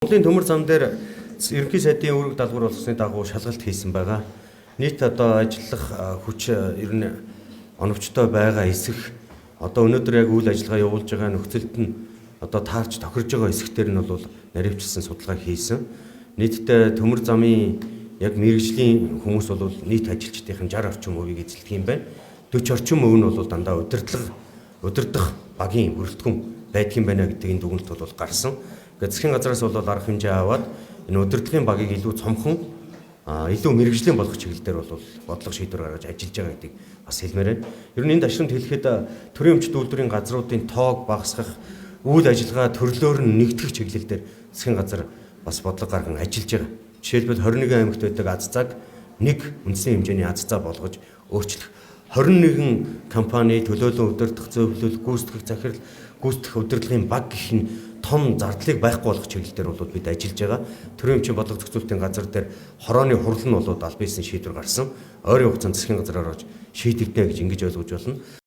Монголын төмөр зам дээр ерөнхий сайдын үүрэг даалгавар болгосны дагуу шалгалт хийсэн байгаа. Нийт одоо ажиллах хүч ер нь оновчтой байгаа хэсэг одоо өнөөдөр яг үйл ажиллагаа явуулж байгаа нөхцөлд нь одоо таарч тохирж байгаа хэсэгтэр нь бол наривчлсан судалгаа хийсэн. Нийтдээ төмөр замын яг мэрэгжлийн хүмүүс бол нийт ажилчдын 60 орчим хувийг эзэлдэг юм байна. 40 орчим хувь нь бол дандаа удирдах багийн бүрэлдэхүүн байдаг юм байна гэдэг энэ дүгнэлт бол гарсан. Ингээд засгийн газраас бол арга хэмжээ аваад энэ удирдлагын багийг илүү цомхон, илүү мэрэгжлийн болгох чиглэл дээр бол бодлого шийдвэр гаргаж ажиллаж байгаа гэдгийг бас хэлмээр байна. Ер нь энэ ташрамт хэлэхэд төрийн өмчт үйлдвэрийн газруудын тоог багасгах, үйл ажиллагаа төрлөөр нь нэгтгэх чиглэл дээр засгийн газар бас бодлого гарган ажиллаж байгаа. Жишээлбэл, 21 аймагт байдаг аз цаг нэг үндсэн хэмжээний аз цаа болгож өөрчлөх, 21 компани төлөөлөн удирдах, зөвлөл, гүйцэтгэх захирал, гүйцэтгэх удирдлагын баг гэх нь том зардлыг байхгүй болгох чиглэл дээр бол бид ажиллаж байгаа. Төрийн өмчийн бодлого зохицуулалтын газар дээр хорооны хурал нь бол аль биесний шийдвэр гарсан. Ойрын хугацаанд засгийн газар орж шийдэгдэнэ гэж ингэж ойлгож байна.